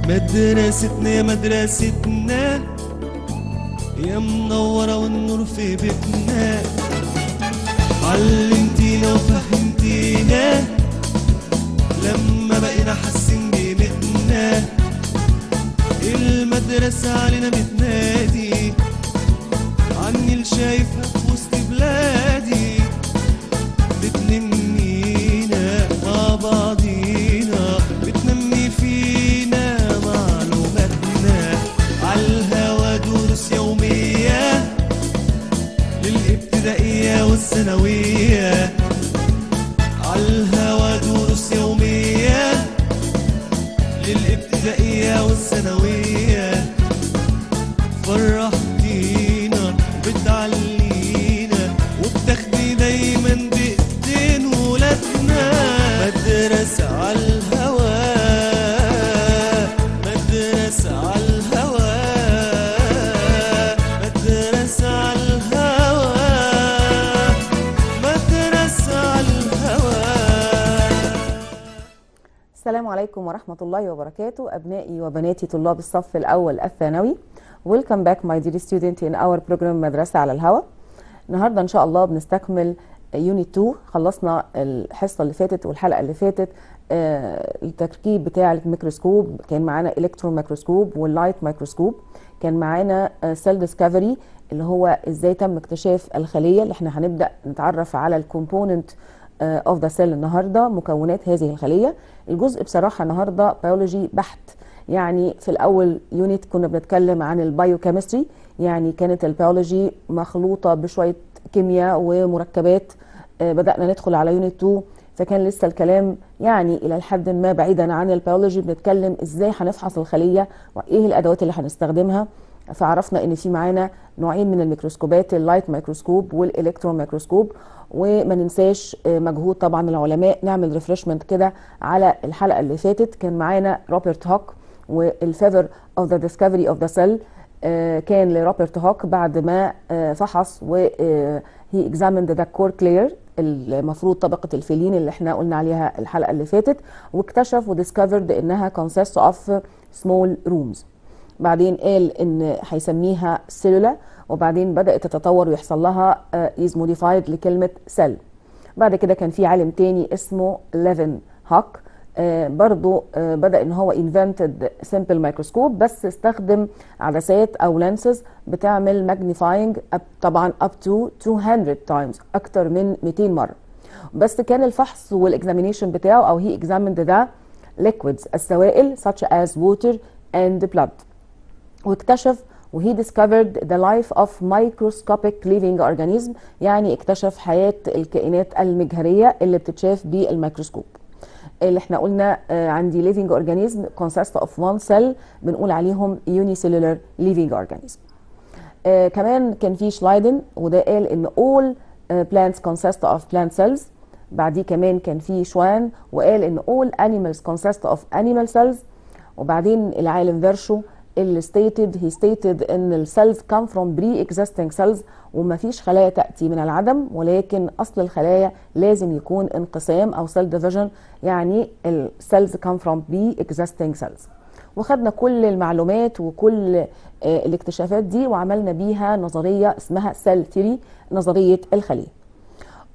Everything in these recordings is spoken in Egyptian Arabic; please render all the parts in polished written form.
مدرستنا يا مدرستنا يا منورة والنور في بيتنا، علمتينا وفهمتينا لما بقينا حاسين بقيمتنا. المدرسة علينا بتنادي، عالنيل شايفها في وسط بلادي، بتلمينا مع بعضينا، بتنمي فينا معلوماتنا. عالهوا دروس يومية للابتدائية والثانوية، عالهوا دروس يومية للابتدائية والثانوية. فرحتينا وبتعلينا وبتاخدي دايما بإيدين ولادنا. مدرسة عالهوا، مدرسة عالهوا، مدرسة عالهوا، مدرسة عالهوا. السلام عليكم ورحمة الله وبركاته، أبنائي وبناتي طلاب الصف الأول الثانوي. Welcome back my dear student in our program مدرسة على الهواء. النهاردة إن شاء الله بنستكمل unit 2. خلصنا الحصة اللي فاتت والحلقة اللي فاتت التركيب بتاع الميكروسكوب، كان معانا electron microscope وال light microscope، كان معانا cell discovery اللي هو ازاي تم اكتشاف الخلية، اللي احنا هنبدأ نتعرف على ال component of the cell النهارده، مكونات هذه الخلية. الجزء بصراحة النهارده بيولوجي بحت، يعني في الاول unit كنا بنتكلم عن ال biochemistry، يعني كانت البيولوجي مخلوطه بشوية كيمياء ومركبات. بدأنا ندخل على unit 2، فكان لسه الكلام يعني الى حد ما بعيدا عن البيولوجي، بنتكلم ازاي هنفحص الخلية وايه الادوات اللي هنستخدمها. فعرفنا ان في معانا نوعين من الميكروسكوبات، ال light microscope وال electron microscope. وما ننساش مجهود طبعا العلماء، نعمل refreshment كده على الحلقة اللي فاتت. كان معانا روبرت هوك وال favor of the discovery of the cell، كان لروبرت هوك بعد ما فحص و he examined the cork layer، المفروض طبقه الفلين اللي احنا قلنا عليها الحلقة اللي فاتت، واكتشف و discovered انها consists of small rooms. بعدين قال ان هيسميها cellula، وبعدين بدات تتطور ويحصل لها is modified لكلمة cell. بعد كده كان في عالم تاني اسمه ليفن هوك، برضو بدا ان هو invented simple microscope، بس استخدم عدسات او lenses بتعمل magnifying طبعا up to 200 times، اكتر من 200 مرة. بس كان الفحص وال examination بتاعه او he examined the liquids، السوائل such as water and blood، واكتشف و he discovered the life of microscopic living organism، يعني اكتشف حياة الكائنات المجهرية اللي بتتشاف بالميكروسكوب. اللي احنا قلنا عندي living organism consists of one cell، بنقول عليهم unicellular living organism. كمان كان في شلايدن، وده قال ان all plants consist of plant cells. بعديه كمان كان في شوان، وقال ان all animals consist of animal cells. وبعدين العالم فيرشو اللي stated he stated ان ال cells come from pre-existing cells، وما فيش خلايا تأتي من العدم، ولكن أصل الخلايا لازم يكون انقسام أو cell division، يعني ال cells come from pre-existing cells. وخدنا كل المعلومات وكل الاكتشافات دي وعملنا بيها نظرية اسمها cell theory، نظرية الخلية.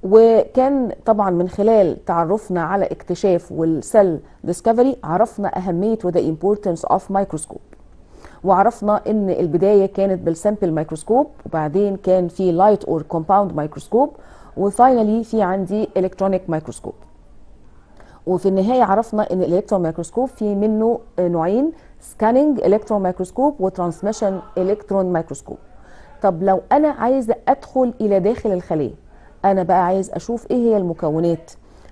وكان طبعا من خلال تعرفنا على اكتشاف وال cell discovery عرفنا أهمية و the importance of microscope، وعرفنا ان البداية كانت بال simple microscope، وبعدين كان في light or compound microscope، و finally في عندي electronic microscope. وفي النهاية عرفنا ان ال electron microscope في منه نوعين، scanning electron microscope و transmission electron microscope. طب لو انا عايزه ادخل الى داخل الخلية، انا بقى عايز اشوف ايه هي المكونات،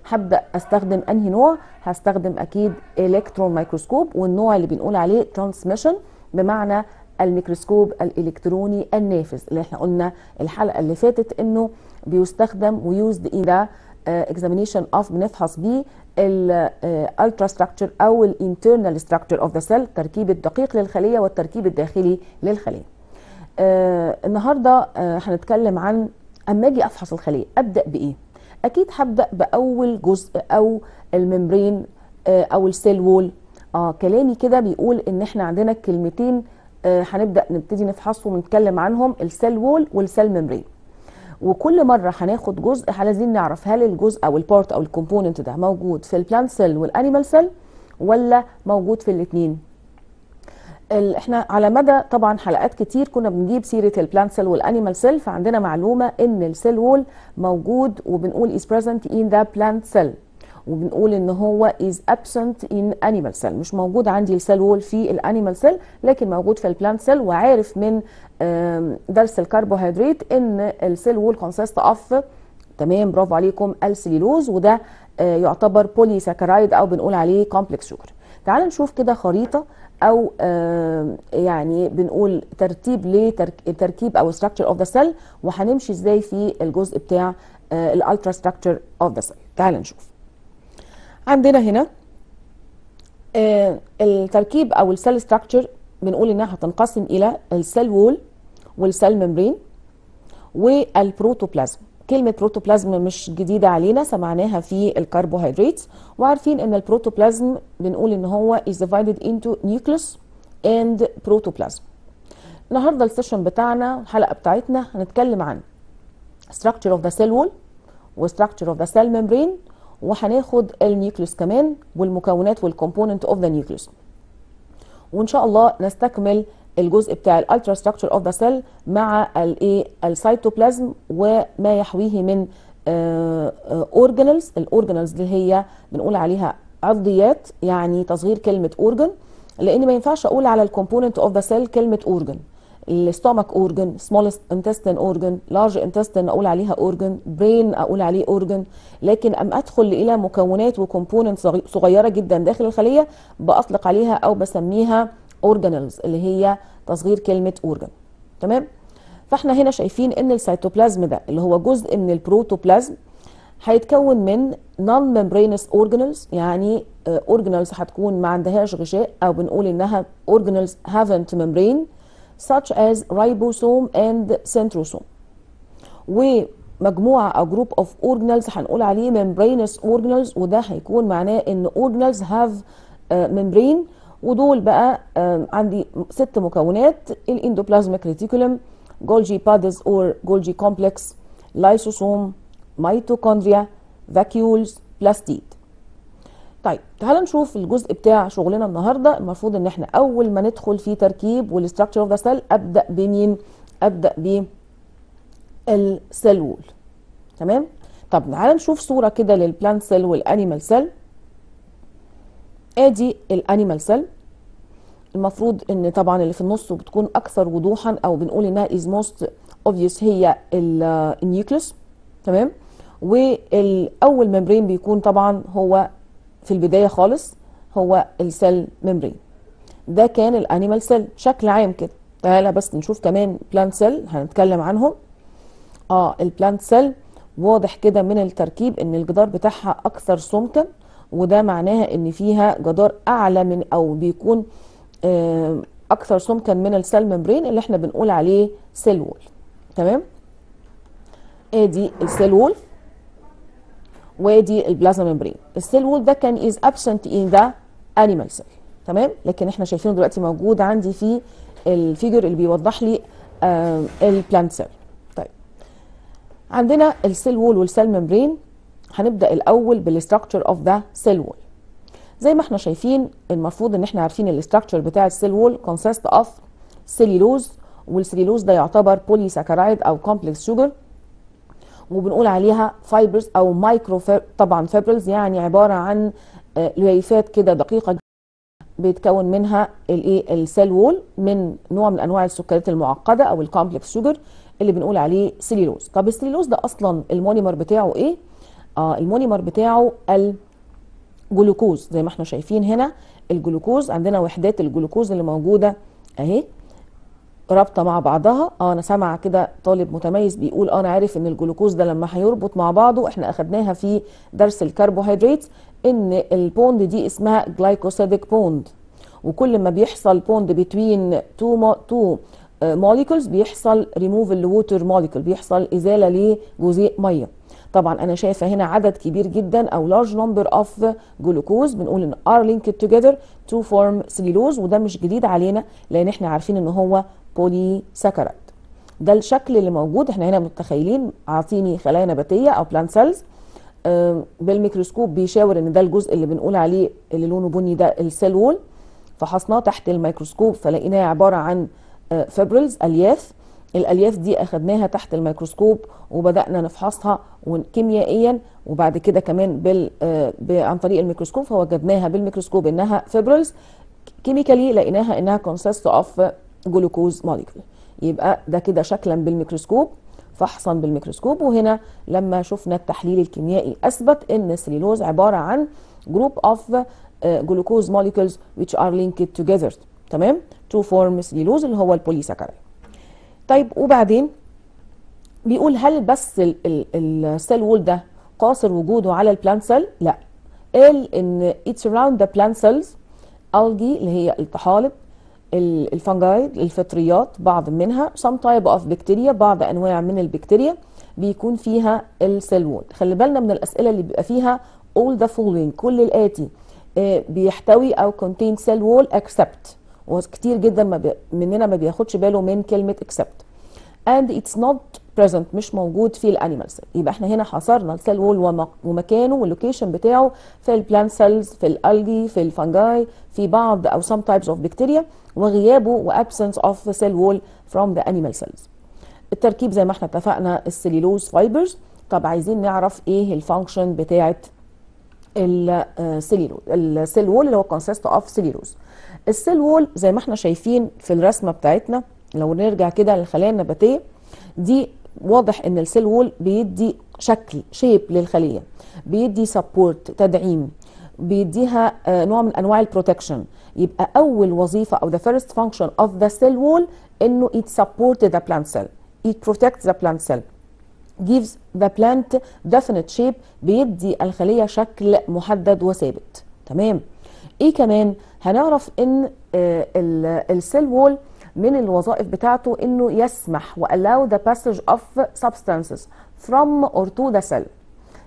هبدا استخدم انهي نوع؟ هستخدم اكيد electron microscope، والنوع اللي بنقول عليه transmission، بمعنى الميكروسكوب الالكتروني النافذ، اللي احنا قلنا الحلقة اللي فاتت انه بيستخدم و used in the examination of، بنفحص بيه ال ultrastructure او ال internal structure of the cell، التركيب الدقيق للخليه والتركيب الداخلي للخليه. النهارده هنتكلم عن اما اجي افحص الخلية ابدا بايه؟ اكيد هبدا باول جزء او ال membrane او ال cell wall. كلامي كده بيقول ان احنا عندنا كلمتين هنبدا نبتدي نفحصهم ونتكلم عنهم، ال cell wall وال cell membrane. وكل مرة هناخد جزء لازم نعرف هل الجزء او ال part او ال component ده موجود في ال plant cell وال animal cell ولا موجود في الاثنين. احنا على مدى طبعا حلقات كتير كنا بنجيب سيره ال plant cell وال animal cell، فعندنا معلومة ان ال cell wall موجود وبنقول is present in the plant cell، وبنقول ان هو is absent in animal cell، مش موجود عندي ال cell wall في ال animal cell لكن موجود في ال plant cell. وعارف من درس الكربوهيدرات ان ال cell wall consist of، تمام برافو عليكم، السليلوز، وده يعتبر polysaccharide او بنقول عليه complex sugar. تعال نشوف كده خريطة او يعني بنقول ترتيب لتركيب او structure of the cell، وهنمشي ازاي في الجزء بتاع ال ultrastructure of the cell. تعال نشوف عندنا هنا التركيب او ال cell structure، بنقول انها هتنقسم الى ال cell wall وال cell membrane وال protoplasm. كلمة بروتوبلازم مش جديدة علينا، سمعناها في الكربوهيدرات، وعارفين ان البروتوبلازم بنقول ان هو is divided into nucleus and protoplasm. النهارده ال session بتاعنا الحلقة بتاعتنا هنتكلم عن structure of the cell wall و structure of the cell membrane، وهناخد ال nucleus كمان والمكونات وال component of the nucleus، وان شاء الله نستكمل الجزء بتاع ال ultrastructure of the cell مع الايه السيتوبلازم وما يحويه من organelles. ال organelles اللي هي بنقول عليها عضيات، يعني تصغير كلمة organ، لان ما ينفعش اقول على ال component of the cell كلمة organ. ال stomach organ، small intestine organ، large intestine اقول عليها organ، brain اقول عليه organ، لكن ام ادخل الى مكونات و component صغيرة جدا داخل الخلية باطلق عليها او بسميها organelles اللي هي تصغير كلمة organ. تمام؟ فاحنا هنا شايفين ان السيتوبلازم ده اللي هو جزء من البروتوبلازم هيتكون من non membranous organelles، يعني organelles هتكون ما عندهاش غشاء، او بنقول انها organelles haven't membrane such as ribosome and centrosome. ومجموعة أو group of organelles هنقول عليه membranous organelles، وده هيكون معناه إن organelles have membrane. ودول بقى عندي 6 مكونات: ال endoplasmic reticulum، Golgi bodies or Golgi complex، lysosome، mitochondria، vacuoles، plastid. طيب تعال نشوف الجزء بتاع شغلنا النهارده. المفروض ان احنا اول ما ندخل في تركيب وال structure of the cell ابدا بمين؟ ابدا بال cell wall. تمام؟ طب تعال نشوف صوره كده لل plant cell وال animal cell. ادي ال animal cell، المفروض ان طبعا اللي في النص بتكون اكثر وضوحا او بنقول انها is most obvious هي ال nucleus. تمام؟ والاول membrane بيكون طبعا هو في البداية خالص هو ال cell membrane. ده كان ال animal cell بشكل عام كده. تعالى بس نشوف كمان plant cell هنتكلم عنهم. ال plant cell واضح كده من التركيب ان الجدار بتاعها اكثر سمكا، وده معناها ان فيها جدار اعلى من او بيكون اكثر سمكا من ال cell membrane اللي احنا بنقول عليه cell wall. تمام؟ ادي ال cell wall وادي ال plasma membrane. ال cell wall ده كان is absent in the animal cell. تمام؟ لكن احنا شايفينه دلوقتي موجود عندي في ال figure اللي بيوضح لي ال plant cell. طيب عندنا ال cell wall وال cell membrane. هنبدا الاول بال structure of the cell wall. زي ما احنا شايفين المفروض ان احنا عارفين ال structure بتاع ال cell wall consist of cellulose، وال cellulose ده يعتبر polysaccharide او complex sugar، وبنقول عليها fibers او مايكرو طبعا fibrils، يعني عبارة عن ليفات كده دقيقة بيتكون منها الايه ال cell wall من نوع من انواع السكريات المعقدة او ال complex sugar اللي بنقول عليه سيلولوز. طب السيلولوز ده اصلا ال monomer بتاعه ايه؟ ال monomer بتاعه الجلوكوز. زي ما احنا شايفين هنا الجلوكوز، عندنا وحدات الجلوكوز اللي موجودة اهي رابطه مع بعضها. انا سامعه كده طالب متميز بيقول انا عارف ان الجلوكوز ده لما هيربط مع بعضه، احنا اخدناها في درس الكربوهيدرات ان ال bond دي اسمها glycosidic bond، وكل ما بيحصل bond between two molecules بيحصل ريموفال لووتر موليكول، بيحصل ازالة لجزيء مية. طبعا انا شايفه هنا عدد كبير جدا او large number of glucose، بنقول ان are linked together to form cellulose، وده مش جديد علينا لان احنا عارفين ان هو polysaccharide. ده الشكل اللي موجود. احنا هنا متخيلين عاطيني خلايا نباتيه او plant cells بالميكروسكوب، بيشاور ان ده الجزء اللي بنقول عليه اللي لونه بني، ده ال cell wall. فحصناه تحت الميكروسكوب فلقيناه عبارة عن fibrils، الياف. الالياف دي اخدناها تحت الميكروسكوب وبدانا نفحصها كيميائيا، وبعد كده كمان عن طريق الميكروسكوب، فوجدناها بالميكروسكوب انها fibrils. chemically لقيناها انها consist of glucose molecule. يبقى ده كده شكلا بالميكروسكوب، فحصا بالميكروسكوب. وهنا لما شفنا التحليل الكيميائي اثبت ان السليلوز عبارة عن group of glucose molecules which are linked together، تمام، to form cellulose اللي هو ال polysaccharide. طيب، وبعدين بيقول هل بس ال cell wall ده قاصر وجوده على ال plant cell؟ لا، قال ان it's around the plant cells، algae اللي هي الطحالب، ال fungi الفطريات بعض منها، some type of bacteria بعض انواع من البكتيريا بيكون فيها ال cell wall. خلي بالنا من الاسئلة اللي بيبقى فيها all the following، كل الاتي بيحتوي او contain cell wall except، وكتير جدا ما مننا ما بياخدش باله من كلمة except، and it's not present مش موجود في ال animal cell. يبقى احنا هنا حصرنا ال cell wall ومكانه وال location بتاعه في ال plant cells، في ال algae، في ال fungi، في بعض او some types of bacteria، وغيابه و absence of cell wall from the animal cells. التركيب زي ما احنا اتفقنا ال cellulose fibers. طب عايزين نعرف ايه ال function بتاعه ال cellulose، ال cell wall اللي هو consist of cellulose. ال cell wall زي ما احنا شايفين في الرسمة بتاعتنا، لو نرجع كده للخلايا النباتية دي، واضح ان ال cell wall بيدي شكل، shape للخليه، بيدي support تدعيم، بيديها نوع من انواع ال protection. يبقى اول وظيفة او the first function of the cell wall انه it support the plant cell، it protects the plant cell، gives the plant definite shape، بيدي الخلية شكل محدد وثابت، تمام. ايه كمان؟ هنعرف ان ال cell wall من الوظائف بتاعته انه يسمح و allow the passage of substances from or to the cell،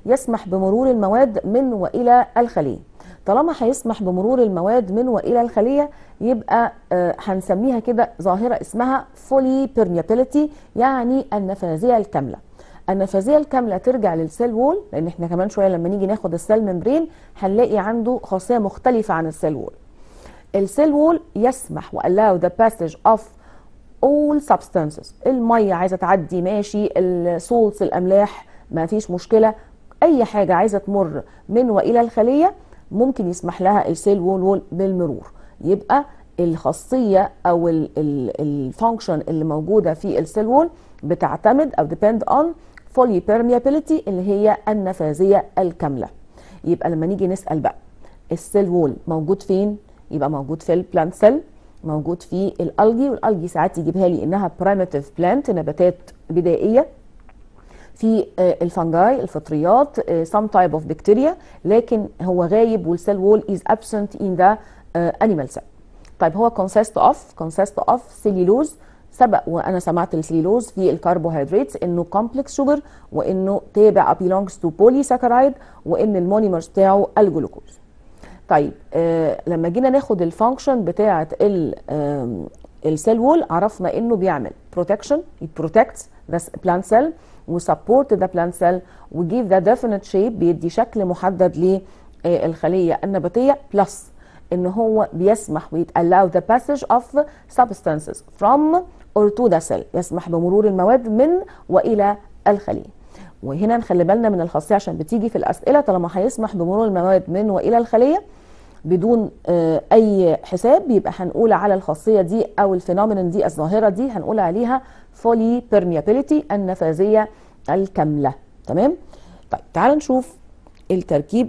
يسمح بمرور المواد من والى الخليه. طالما هيسمح بمرور المواد من والى الخليه، يبقى هنسميها كده ظاهره اسمها fully permeability، يعني النفاذيه الكامله. النفاذيه الكاملة ترجع لل cell wall، لان احنا كمان شوية لما نيجي ناخد ال cell membrane هنلاقي عنده خاصية مختلفة عن ال cell wall. ال cell wall يسمح و allow the passage of all substances. المية عايزه تعدي ماشي، ال salts الاملاح ما فيش مشكله، اي حاجة عايزه تمر من والى الخلية ممكن يسمح لها ال cell wall بالمرور. يبقى الخاصية او ال function اللي موجودة في ال cell wall بتعتمد او depend on fully permeability اللي هي النفاذيه الكامله. يبقى لما نيجي نسال بقى ال cell wall موجود فين؟ يبقى موجود في ال plant cell، موجود في ال algae، وال algae ساعات يجيبها لي انها primitive plant نباتات بدائيه، في ال fungi الفطريات، some type of bacteria، لكن هو غايب وال cell wall is absent in the animal cell. طيب، هو consist of cellulose. سبق وانا سمعت السليلوز في الكربوهيدرات انه complex sugar، وانه تابع belongs to polysaccharide، وان ال monomers بتاعه الجلوكوز. طيب، لما جينا ناخد ال function بتاعه ال cell wall عرفنا انه بيعمل protection، it protects the plant cell و support the plant cell و give the definite shape، بيدي شكل محدد للخليه النباتيه، plus ان هو بيسمح و allow the passage of substances from or to the cell، يسمح بمرور المواد من والى الخليه. وهنا نخلي بالنا من الخاصية عشان بتيجي في الاسئله. طالما هيسمح بمرور المواد من والى الخلية بدون اي حساب، يبقى هنقول على الخاصية دي او ال phenomenon دي، الظاهرة دي، هنقول عليها fully permeability، النفاذيه الكامله، تمام. طيب، تعال نشوف التركيب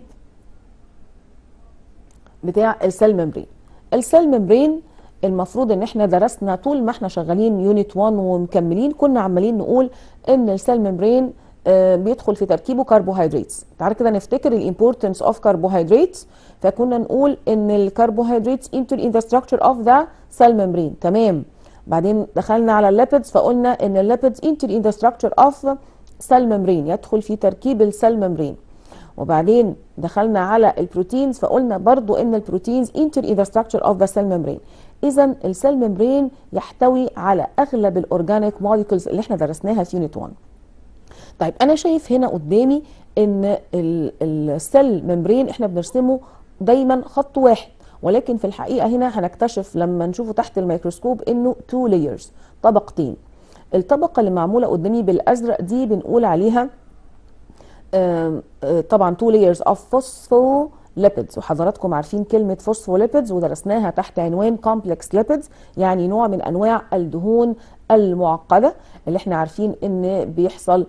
بتاع ال cell membrane. ال cell membrane المفروض ان احنا درسنا طول ما احنا شغالين unit 1 ومكملين، كنا عمالين نقول ان ال cell membrane بيدخل في تركيبه كربوهيدرات. تعال كده نفتكر ال importance of carbohydrates. فكنا نقول ان ال carbohydrates enter in the structure of the cell membrane، تمام. بعدين دخلنا على ال lipids فقلنا ان ال lipids enter in the structure of cell membrane، يدخل في تركيب ال cell membrane. وبعدين دخلنا على ال proteins، فقلنا برضو ان ال proteins enter in the structure of the cell membrane. اذا ال cell membrane يحتوي على اغلب ال organic molecules اللي احنا درسناها في unit 1. طيب انا شايف هنا قدامي ان ال cell membrane احنا بنرسمه دايما خط واحد، ولكن في الحقيقة هنا هنكتشف لما نشوفه تحت الميكروسكوب انه two layers، طبقتين. الطبقة اللي معمولة قدامي بالازرق دي بنقول عليها طبعا two layers of phospholipids، وحضراتكم عارفين كلمة phospholipids ودرسناها تحت عنوان complex lipids، يعني نوع من انواع الدهون المعقدة اللي احنا عارفين ان بيحصل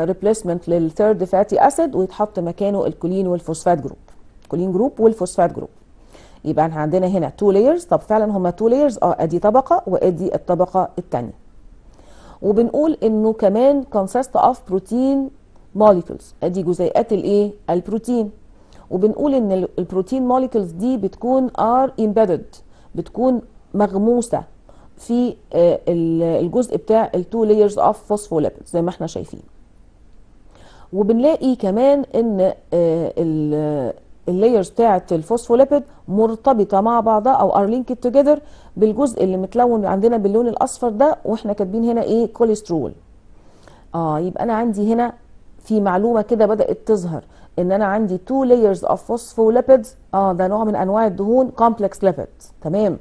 replacement لل third fatty acid ويتحط مكانه الكولين وال phosphate group، choline group وال phosphate group. يبقى احنا عندنا هنا two layers. طب فعلا هما two layers، ادي طبقه وادي الطبقة الثانية. وبنقول انه كمان consist of protein molecules، ادي جزيئات الايه؟ البروتين. وبنقول ان ال protein molecules دي بتكون are embedded، بتكون مغموسه في الجزء بتاع ال two layers of phospholipids زي ما احنا شايفين. وبنلاقي كمان ان ال layers بتاعه الفوسفوليبيد مرتبطة مع بعضها او are linked together بالجزء اللي متلون عندنا باللون الاصفر ده، واحنا كاتبين هنا ايه؟ كوليسترول. يبقى انا عندي هنا في معلومة كده بدات تظهر ان انا عندي two layers of phospholipids، ده نوع من انواع الدهون complex lipids، تمام.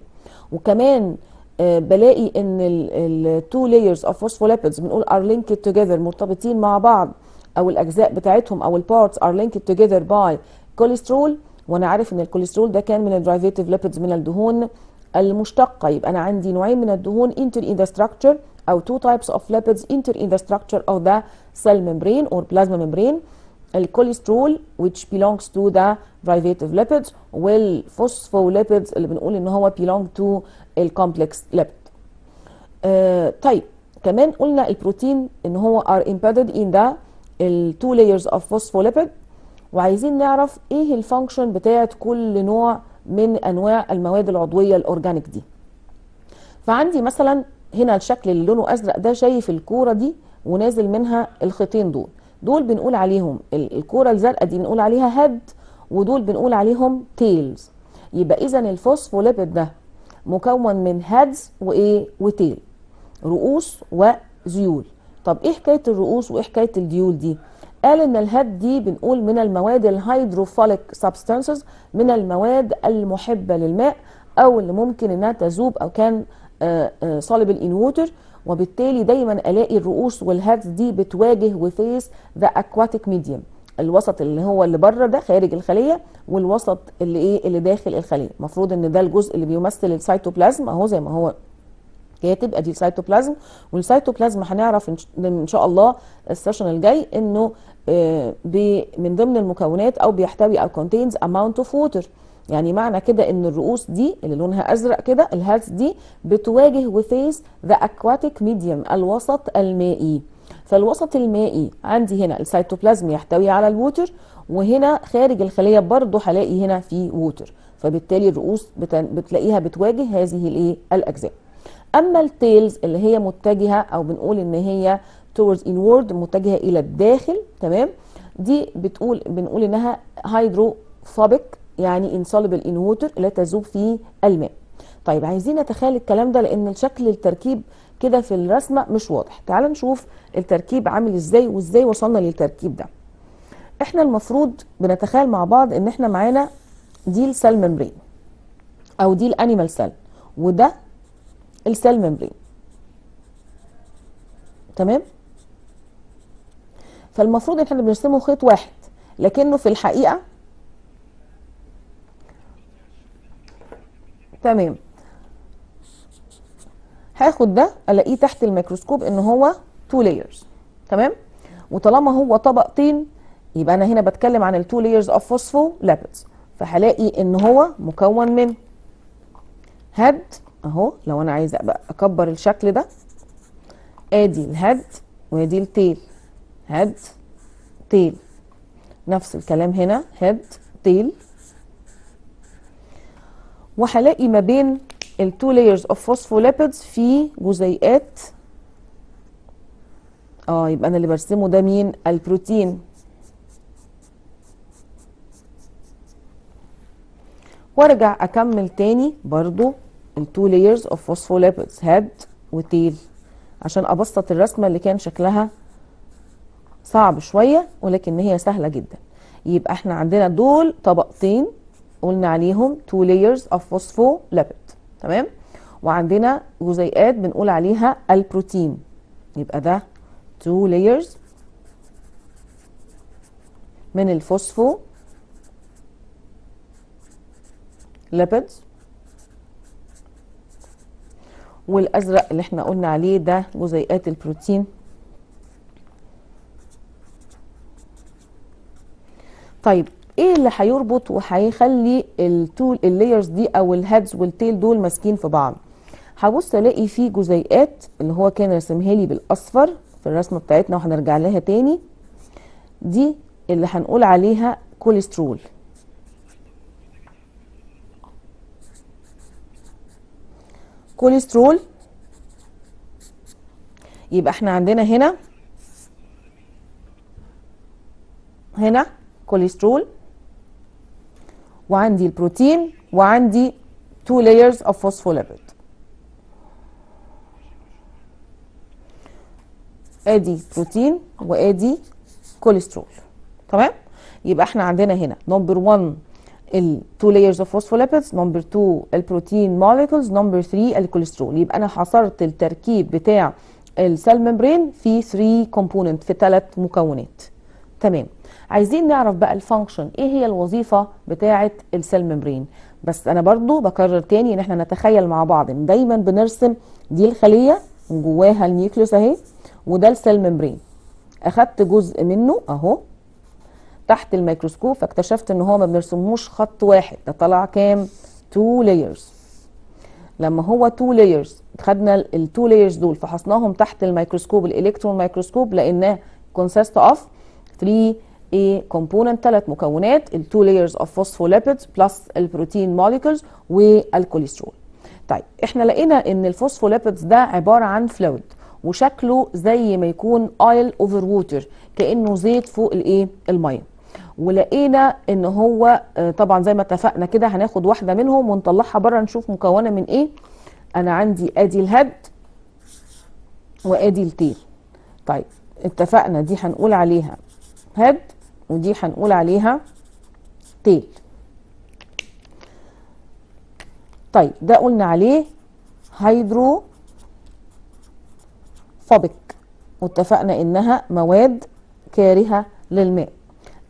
وكمان بلاقي ان ال two layers of phospholipids بنقول are linked together، مرتبطين مع بعض، او الاجزاء بتاعتهم او ال parts are linked together by cholesterol. وانا عارف ان الكوليسترول ده كان من ال derivative lipids، من الدهون المشتقه. يبقى انا عندي نوعين من الدهون enter in the structure، او two types of lipids enter in the structure of the cell membrane or plasma membrane، الكوليسترول which belongs to the derivative lipids، وال phospholipids اللي بنقول ان هو belong to ال complex lipid. طيب كمان قلنا البروتين ان هو are embedded in the two layers of phospholipid، وعايزين نعرف ايه ال function بتاعت كل نوع من انواع المواد العضوية ال organic دي. فعندي مثلا هنا الشكل اللي لونه ازرق ده، شايف الكورة دي ونازل منها الخيطين دول، دول بنقول عليهم الكورة الزرقاء دي بنقول عليها head، ودول بنقول عليهم tails. يبقى اذا الفوسفوليبيد ده مكون من heads وايه؟ و tail، رؤوس وذيول. طب ايه حكاية الرؤوس وايه حكاية الديول دي؟ قال ان ال head دي بنقول من المواد ال hydrophilic substances، من المواد المحبة للماء او اللي ممكن انها تذوب او can soluble in water، وبالتالي دايما الاقي الرؤوس وال heads دي بتواجه و face the aquatic medium، الوسط اللي هو اللي بره ده خارج الخلية، والوسط اللي ايه؟ اللي داخل الخلية. المفروض ان ده الجزء اللي بيمثل السيتوبلازم اهو زي ما هو كاتب، ادي ال cytoplasm. وال cytoplasm هنعرف ان شاء الله ال session الجاي انه من ضمن المكونات او بيحتوي او contains amount of water. يعني معنى كده ان الرؤوس دي اللي لونها ازرق كده، ال heads دي بتواجه و face the aquatic medium، الوسط المائي. فالوسط المائي عندي هنا السيتوبلازم يحتوي على ال water، وهنا خارج الخلية برضو هلاقي هنا في water، فبالتالي الرؤوس بتلاقيها بتواجه هذه الايه؟ الاجزاء. اما ال tails اللي هي متجهة او بنقول ان هي towards inward، متجهة الى الداخل، تمام، دي بنقول انها hydrophobic، يعني insoluble in water، لا تذوب في الماء. طيب عايزين نتخيل الكلام ده لان الشكل التركيب كده في الرسمة مش واضح. تعال نشوف التركيب عامل ازاي وازاي وصلنا للتركيب ده. احنا المفروض بنتخيل مع بعض ان احنا معانا دي ال cell membrane او دي ال animal cell، وده ال cell membrane، تمام. فالمفروض ان احنا بنرسمه خيط واحد، لكنه في الحقيقة تمام. هاخد ده الاقيه تحت الميكروسكوب ان هو two layers، تمام. وطالما هو طبقتين يبقى انا هنا بتكلم عن ال two layers of phospholipids، فهلاقي ان هو مكون من head اهو. لو انا عايزه ابقى اكبر الشكل ده، ادي ال head وادي ال tail، head tail، نفس الكلام هنا head tail. وهلاقي ما بين ال two layers of phospholipids في جزيئات يبقى انا اللي برسمه ده مين؟ البروتين. وارجع اكمل تاني برضو ال two layers of phospholipids head و tail عشان ابسط الرسمة اللي كان شكلها صعب شوية ولكن هي سهلة جدا. يبقى احنا عندنا دول طبقتين قلنا عليهم two layers of phospholipid، تمام؟ وعندنا جزيئات بنقول عليها البروتين، يبقى ده two layers من ال phospholipids، والازرق اللي احنا قلنا عليه ده جزيئات البروتين. طيب ايه اللي هيربط وهيخلي ال two ال layers دي او ال heads وال tail دول ماسكين في بعض؟ هبص الاقي فيه جزيئات اللي هو كان رسمها لي بالاصفر في الرسمة بتاعتنا وهنرجع لها تاني، دي اللي هنقول عليها كوليسترول. كوليسترول يبقى احنا عندنا هنا كوليسترول، وعندي البروتين، وعندي two layers of phospholipid. ادي بروتين وادي كوليسترول، تمام؟ يبقى احنا عندنا هنا number 1 ال 2 layers of phospholipids، number 2 ال protein molecules، number 3 الكوليسترول. يبقى انا حصرت التركيب بتاع ال cell membrane في 3 component، في 3 مكونات، تمام؟ عايزين نعرف بقى ال function، ايه هي الوظيفة بتاعه ال cell membrane؟ بس انا برضو بكرر تاني ان احنا نتخيل مع بعض ان دايما بنرسم دي الخلية وجواها ال nucleus اهي، وده ال cell membrane. اخدت جزء منه اهو تحت الميكروسكوب، فاكتشفت ان هو ما بنرسمهوش خط واحد، ده طلع كام؟ 2 layers. لما هو 2 layers خدنا ال 2 layers دول فحصناهم تحت الميكروسكوب ال electron microscope، لقيناه consist of 3 component، 3 مكونات، ال 2 layers of phospholipids plus ال protein molecules والكوليسترول. طيب احنا لقينا ان ال phospholipids ده عبارة عن fluid وشكله زي ما يكون oil over water، كانه زيت فوق الايه؟ المية. ولقينا ان هو طبعا زي ما اتفقنا كده هناخد واحدة منهم ونطلعها بره نشوف مكونة من ايه. انا عندي ادي ال head وادي ال tail. طيب اتفقنا دي هنقول عليها head ودي هنقول عليها tail. طيب ده قلنا عليه hydrophobic، واتفقنا انها مواد كارهه للماء.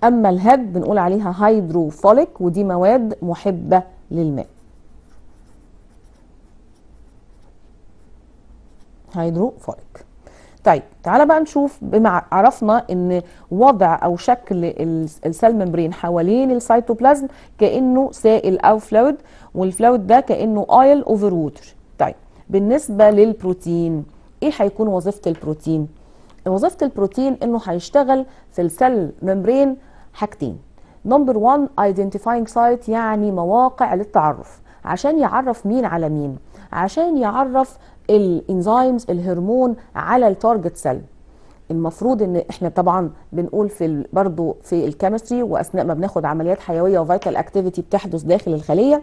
اما ال head بنقول عليها hydrophilic، ودي مواد محبة للماء. hydrophilic. طيب تعالى بقى نشوف، بما عرفنا ان وضع او شكل ال cell membrane حوالين السيتوبلازم كانه سائل او fluid، وال fluid ده كانه oil over water. طيب بالنسبة للبروتين، ايه هيكون وظيفة البروتين؟ وظيفة البروتين انه هيشتغل في ال cell membrane حاجتين. number 1 identifying site، يعني مواقع للتعرف، عشان يعرف مين على مين، عشان يعرف ال enzymes الهرمون على ال target cell. المفروض ان احنا طبعا بنقول في برضو في ال chemistry واثناء ما بناخد عمليات حيوية و vital activity بتحدث داخل الخلية،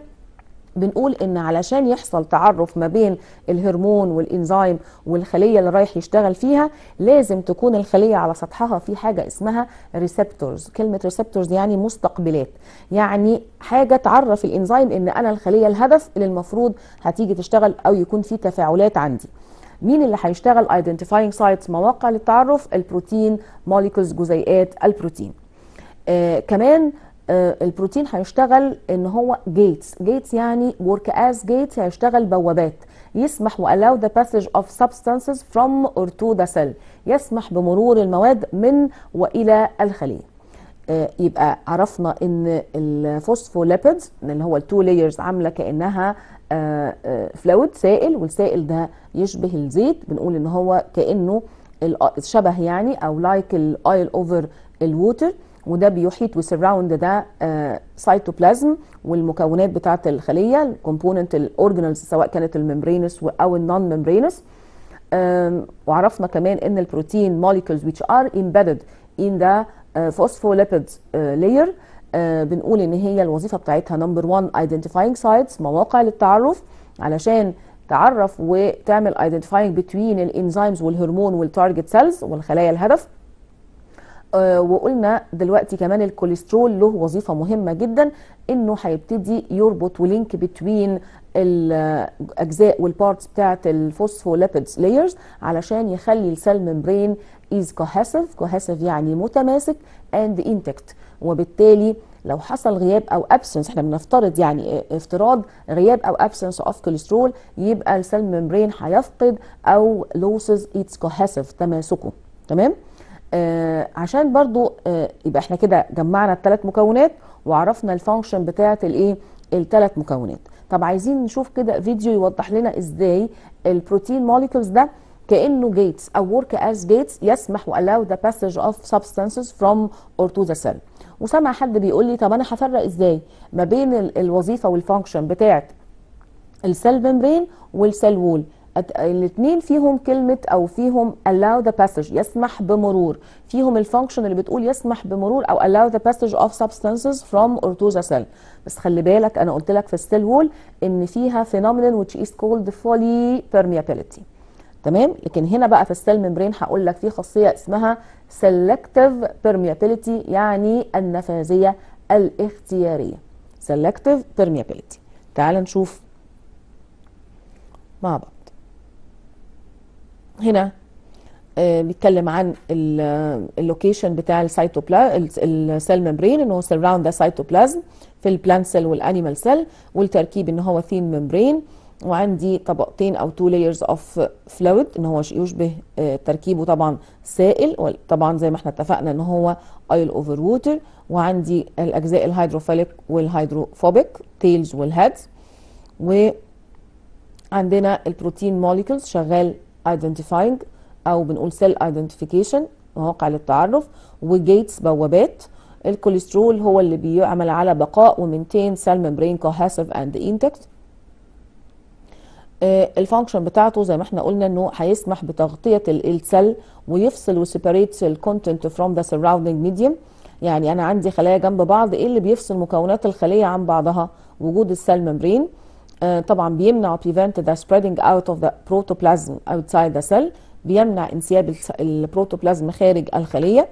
بنقول ان علشان يحصل تعرف ما بين الهرمون والانزيم والخليه اللي رايح يشتغل فيها، لازم تكون الخلية على سطحها في حاجة اسمها receptors. كلمة receptors يعني مستقبلات، يعني حاجة تعرف الانزيم ان انا الخلية الهدف اللي المفروض هتيجي تشتغل او يكون في تفاعلات عندي. مين اللي هيشتغل identifying sites، مواقع للتعرف؟ ال protein molecules، جزيئات البروتين. كمان البروتين هيشتغل ان هو gates، gates يعني work as gates، هيشتغل بوابات، يسمح و allow the passage of substances from or to the cell، يسمح بمرور المواد من والى الخلية. يبقى عرفنا ان ال phospholipids اللي هو ال two layers عامله كانها fluid سائل، والسائل ده يشبه الزيت، بنقول ان هو كانه شبه يعني او like ال oil over ال water، وده بيحيط و surround ده سيتوبلازم والمكونات بتاعه الخلية، ال component ال organelles سواء كانت ال membranous او ال non membranous. وعرفنا كمان ان ال protein molecules which are embedded in the phospholipid layer، بنقول ان هي الوظيفة بتاعتها number 1 identifying sites، مواقع للتعرف علشان تعرف وتعمل identifying between ال enzymes والهرمون وال target cells والخلايا الهدف. وقلنا دلوقتي كمان الكوليسترول له وظيفة مهمة جدا، انه هيبتدي يربط و link between الاجزاء وال parts بتاعه ال phospholipids layers علشان يخلي ال cell membrane is cohesive، cohesive يعني متماسك and intact. وبالتالي لو حصل غياب او absence، احنا بنفترض يعني افتراض غياب او absence of cholesterol، يبقى ال cell membrane هيفقد او loses its cohesive، تماسكه. تمام؟ عشان برضو يبقى احنا كده جمعنا الثلاث مكونات وعرفنا ال function بتاعه الايه الثلاث مكونات. طب عايزين نشوف كده فيديو يوضح لنا ازاي ال protein molecules ده كانه gates او work as gates، يسمح و allow the passage of substances from or to the cell. وسمع حد بيقول لي طب انا هفرق ازاي ما بين الوظيفة وال function بتاعه ال cell membrane وال cell wall؟ الاثنين فيهم كلمة او فيهم allow the passage، يسمح بمرور، فيهم ال function اللي بتقول يسمح بمرور او allow the passage of substances from or to the cell. بس خلي بالك انا قلت لك في ال cell wall ان فيها phenomenon which is called fully permeability. تمام؟ لكن هنا بقى في ال cell membrane هقول لك في خاصية اسمها selective permeability، يعني النفاذيه الاختيارية، selective permeability. تعال نشوف مع بعض. هنا بيتكلم عن ال location بتاع السيتوبلازم، ال cell membrane، ان هو surround the cytoplasm في ال plant cell وال animal cell، والتركيب ان هو thin membrane، وعندي طبقتين او two layers of fluid، ان هو يشبه تركيبه طبعا سائل، طبعا زي ما احنا اتفقنا ان هو oil over water، وعندي الاجزاء ال hydrophilic وال hydrophobic tails وال heads، وعندنا ال protein molecules شغال identifying او بنقول cell identification، مواقع للتعرف، و gates بوابات. الكوليسترول هو اللي بيعمل على بقاء و maintain cell membrane cohesive and intact. ال function بتاعته زي ما احنا قلنا انه هيسمح بتغطيه ال cell ويفصل و separate ال content from the surrounding medium. يعني انا عندي خلايا جنب بعض، ايه اللي بيفصل مكونات الخلية عن بعضها؟ وجود ال cell membrane. طبعا بيمنع prevent the spreading out of the protoplasm outside the cell، بيمنع انسياب البروتوبلازم خارج الخلية.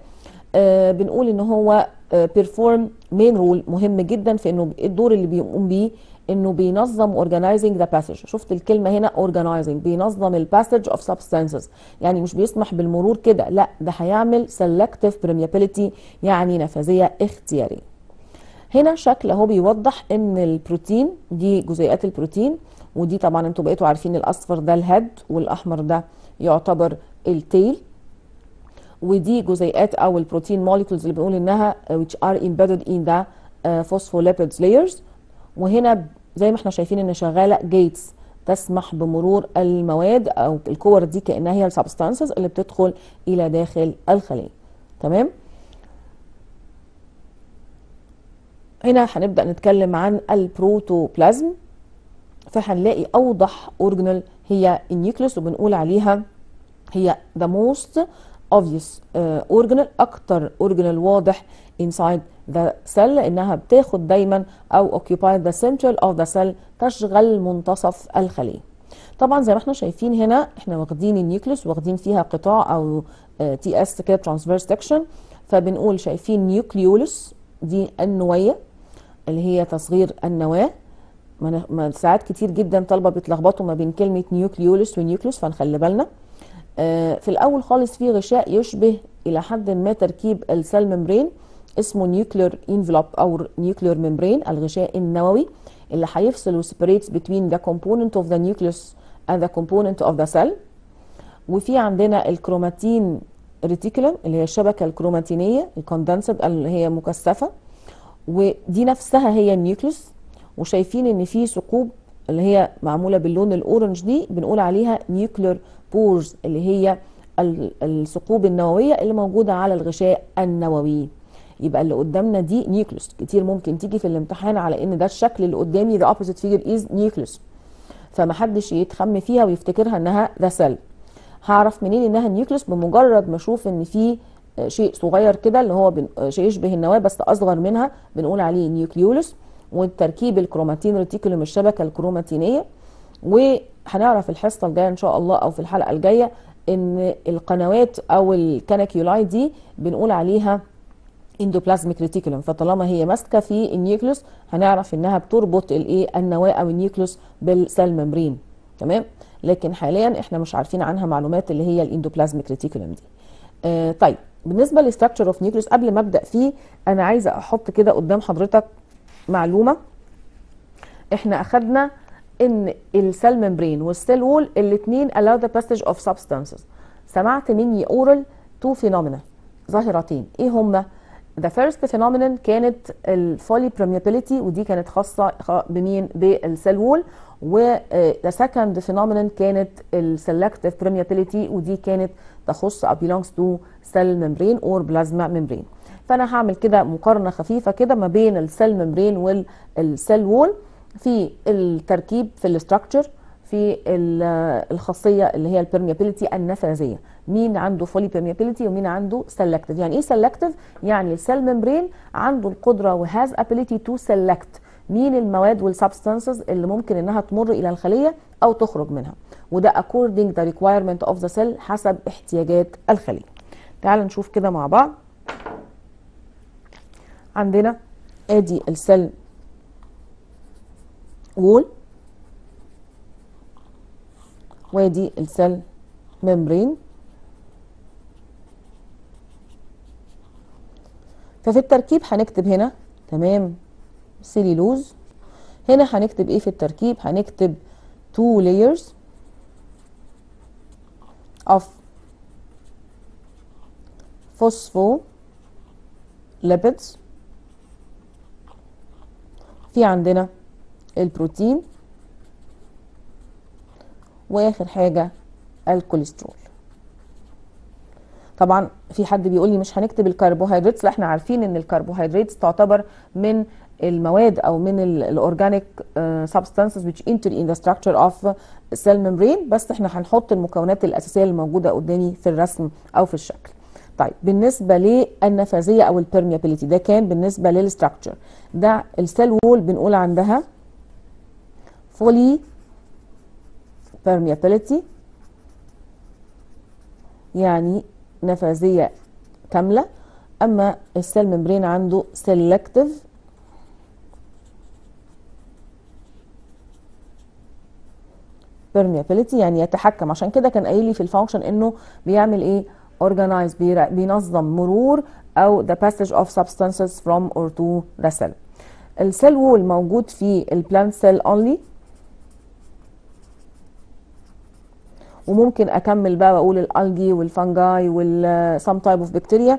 بنقول ان هو perform main role مهم جدا في انه الدور اللي بيقوم بيه انه بينظم organizing the passage. شفت الكلمة هنا organizing، بينظم ال passage of substances، يعني مش بيسمح بالمرور كده، لا ده هيعمل selective permeability، يعني نفاذيه اختيارية. هنا شكل اهو بيوضح ان البروتين دي جزيئات البروتين، ودي طبعا انتوا بقيتوا عارفين الاصفر ده ال head والاحمر ده يعتبر ال tail، ودي جزيئات او ال protein molecules اللي بنقول انها which are embedded in the phospholipids layers. وهنا زي ما احنا شايفين ان شغالة gates تسمح بمرور المواد او الكور دي كانها هي ال substances اللي بتدخل الى داخل الخلية. تمام؟ هنا هنبدأ نتكلم عن البروتوبلازم، فهنلاقي أوضح organelle هي ال nucleus، وبنقول عليها هي the most obvious organelle، أكتر organelle واضح inside the cell، لأنها بتاخد دايما أو occupy the center of the cell، تشغل منتصف الخلية. طبعا زي ما احنا شايفين هنا احنا واخدين ال nucleus واخدين فيها قطاع أو TS كده transverse section، فبنقول شايفين nucleolus دي النوية اللي هي تصغير النواة. ما ساعات كتير جدا طلبة بيتلخبطوا ما بين كلمة nucleolus و nucleus، فنخلي بالنا. في الأول خالص في غشاء يشبه إلى حد ما تركيب ال cell membrane اسمه nuclear envelope أو nuclear membrane، الغشاء النووي اللي هيفصل و separates between the component of the nucleus and the component of the cell. وفي عندنا ال chromatin reticulum اللي هي الشبكة الكروماتينية ال condensed اللي هي مكثفة، ودي نفسها هي ال nucleus. وشايفين ان في ثقوب اللي هي معمولة باللون ال orange دي بنقول عليها nuclear pores اللي هي الثقوب النووية اللي موجودة على الغشاء النووي. يبقى اللي قدامنا دي nucleus. كتير ممكن تيجي في الامتحان على ان ده الشكل اللي قدامي the opposite figure is nucleus، فمحدش يتخم فيها ويفتكرها انها the cell. هعرف منين انها nucleus؟ بمجرد ما اشوف ان في شيء صغير كده اللي هو شيء يشبه النواة بس اصغر منها، بنقول عليه nucleolus، والتركيب ال chromatin reticulum، الشبكة الكروماتينيه. وهنعرف الحصة الجاية ان شاء الله او في الحلقة الجاية ان القنوات او ال canaliculi دي بنقول عليها endoplasmic reticulum، فطالما هي ماسكه في ال nucleus هنعرف انها بتربط الايه؟ النواة او ال nucleus بال cell membrane. تمام؟ لكن حاليا احنا مش عارفين عنها معلومات اللي هي ال endoplasmic reticulum دي. طيب بالنسبة لل structure of nucleus، قبل ما ابدا فيه انا عايزه احط كده قدام حضرتك معلومة. احنا اخدنا ان ال cell membrane وال cell wall الاثنين allow the passage of substances. سمعت مني oral two phenomena، ظاهرتين، ايه هما؟ The first phenomenon كانت ال fully permeability، ودي كانت خاصة بمين؟ بال cell wall. و the second phenomenon كانت ال selective permeability، ودي كانت تخص أو belongs to cell membrane or plasma membrane. فأنا هعمل كده مقارنة خفيفة كده ما بين ال cell membrane وال cell wall في التركيب، في ال structure، في الخاصية اللي هي ال permeability النفاذية. مين عنده fully permeability ومين عنده selective؟ يعني ايه selective؟ يعني ال cell membrane عنده القدرة و has ability to select مين المواد وال substances اللي ممكن انها تمر الى الخلية او تخرج منها، وده according the requirement of the cell، حسب احتياجات الخلية. تعال نشوف كده مع بعض. عندنا ادي ال cell wall وادي ال cell membrane. ففي التركيب هنكتب هنا تمام سيليلوز، هنا هنكتب ايه في التركيب؟ هنكتب 2 layers of phospholipids، في عندنا البروتين، واخر حاجة الكوليسترول. طبعا في حد بيقول لي مش هنكتب الكربوهيدرات، لا احنا عارفين ان الكربوهيدرات تعتبر من المواد او من ال organic substances which enter in the structure of cell membrane، بس احنا هنحط المكونات الاساسية اللي موجودة قدامي في الرسم او في الشكل. طيب بالنسبة للنفاذيه او ال permeability، ده كان بالنسبة لل structure. ده ال cell wall بنقول عندها fully permeability، يعني نفاذية كاملة. أما ال cell membrane عنده selective permeability، يعني يتحكم. عشان كده كان قايل لي في ال function انه بيعمل ايه؟ organize، بينظم مرور او the passage of substances from or to the cell. ال cell wall موجود في ال plant cell only، وممكن اكمل بقى واقول ال algae وال fungi وال some type of bacteria.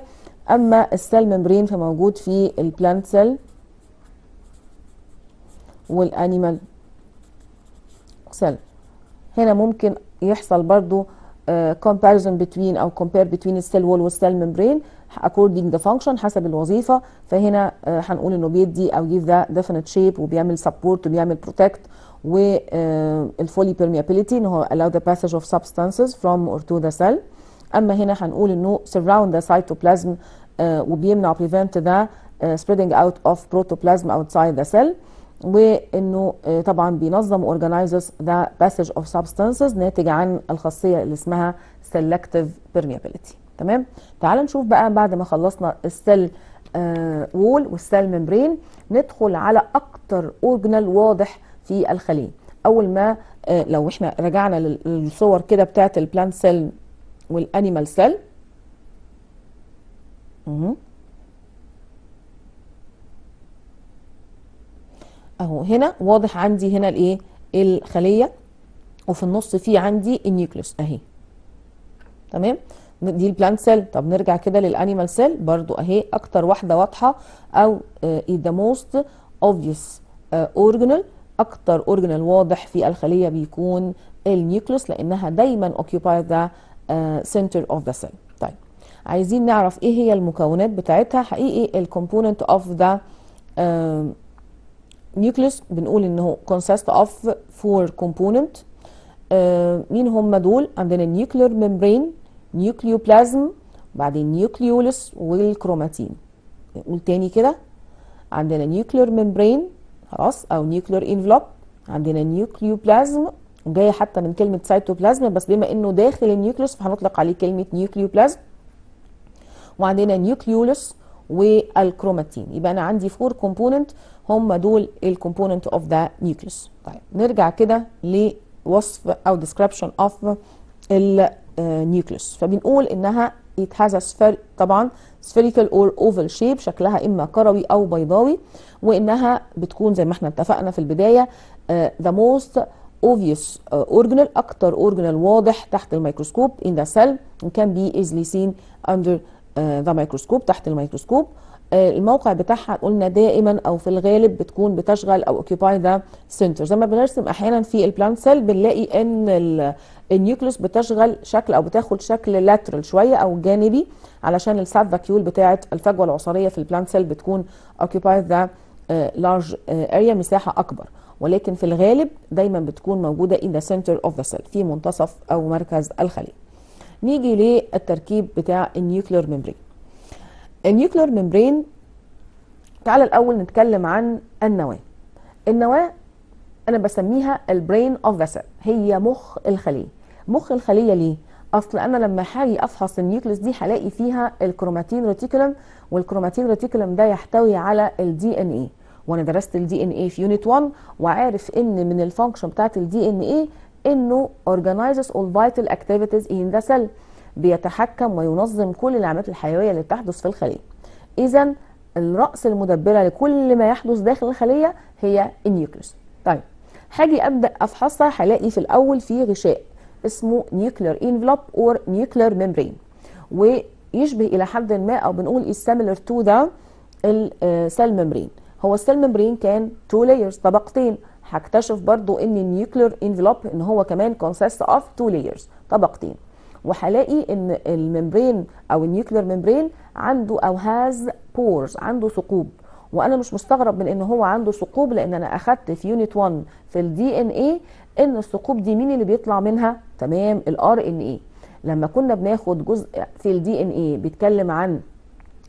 اما ال cell membrane فموجود في ال plant cell وال animal cell. هنا ممكن يحصل برضو comparison between او compare between ال cell wall وال cell membrane according the function، حسب الوظيفة. فهنا هنقول انه بيدي او give the definite shape، وبيعمل support وبيعمل protect، وال fully permeability ان هو allow the passage of substances from or to the cell. اما هنا هنقول انه surround the cytoplasm وبيمنع prevent the spreading out of protoplasm outside the cell، وانه طبعا بينظم organizes the passage of substances ناتج عن الخاصية اللي اسمها selective permeability. تمام؟ تعال نشوف بقى بعد ما خلصنا ال cell wall وال cell membrane ندخل على اكتر organelle واضح في الخلية. اول ما لو احنا رجعنا للصور كده بتاعت ال plant cell وال animal cell، اهو هنا واضح عندي هنا الايه؟ الخلية، وفي النص في عندي ال nucleus اهي. تمام؟ دي ال plant cell. طب نرجع كده لل animal cell برضو اهي اكتر واحدة واضحة او the most obvious organelle، اكتر organelle واضح في الخلية بيكون ال nucleus، لانها دايما occupy the center of the cell. طيب عايزين نعرف ايه هي المكونات بتاعتها. حقيقي ال component of the nucleus بنقول انه consist of 4 component. مين هم دول؟ عندنا nuclear membrane، nucleoplasm، بعدين nucleolus وال chromatin. نقول تاني كده، عندنا nuclear membrane خلاص او nuclear envelope، عندنا nucleoplasm جاية حتى من كلمة سيتوبلازم، بس بما انه داخل ال nucleus فهنطلق عليه كلمة nucleoplasm، وعندنا nucleolus وال chromatin. يبقى انا عندي four component، هم دول ال component of the nucleus. طيب نرجع كده لوصف او description of ال nucleus. فبنقول انها it has a sphere، طبعا spherical or oval shape، شكلها اما كروي او بيضاوي، وانها بتكون زي ما احنا اتفقنا في البداية the most obvious organelle، اكتر organelle واضح تحت الميكروسكوب in the cell and can be easily seen under the microscope، تحت الميكروسكوب. الموقع بتاعها قلنا دائما او في الغالب بتكون بتشغل او occupy the center. زي ما بنرسم احيانا في ال plant cell بنلاقي ان ال nucleus بتشغل شكل او بتاخد شكل lateral شوية او جانبي، علشان ال sap vacuole بتاعه الفجوة العصاريه في ال plant cell بتكون occupy the large area، مساحة اكبر، ولكن في الغالب دايما بتكون موجودة in the center of the cell، في منتصف او مركز الخلية. نيجي للتركيب بتاع ال nuclear membrane. ال nuclear membrane، تعال الاول نتكلم عن النواة. النواة انا بسميها ال brain of the cell، هي مخ الخلية. مخ الخلية ليه؟ اصل انا لما هاجي افحص ال nucleus دي هلاقي فيها ال chromatin reticulum، وال chromatin reticulum ده يحتوي على ال DNA، وانا درست ال DNA في unit 1، وعارف ان من ال function بتاعت ال DNA انه organizes all vital activities in the cell، بيتحكم وينظم كل العمليات الحيوية اللي بتحدث في الخلية. اذا الراس المدبره لكل ما يحدث داخل الخلية هي ال nucleus. طيب هاجي ابدا افحصها، هلاقي في الاول في غشاء اسمه nuclear envelope or nuclear membrane، ويشبه الى حد ما او بنقول is similar to the cell membrane. هو ال cell membrane كان two layers، طبقتين. هكتشف برضو ان ال nuclear envelope ان هو كمان consists of two layers، طبقتين. وهلاقي ان ال membrane او ال nuclear membrane عنده او has pores، عنده ثقوب. وانا مش مستغرب من ان هو عنده ثقوب، لان انا اخدت في unit 1 في ال DNA ان الثقوب دي مين اللي بيطلع منها؟ تمام، ال RNA. لما كنا بناخد جزء في ال DNA بيتكلم عن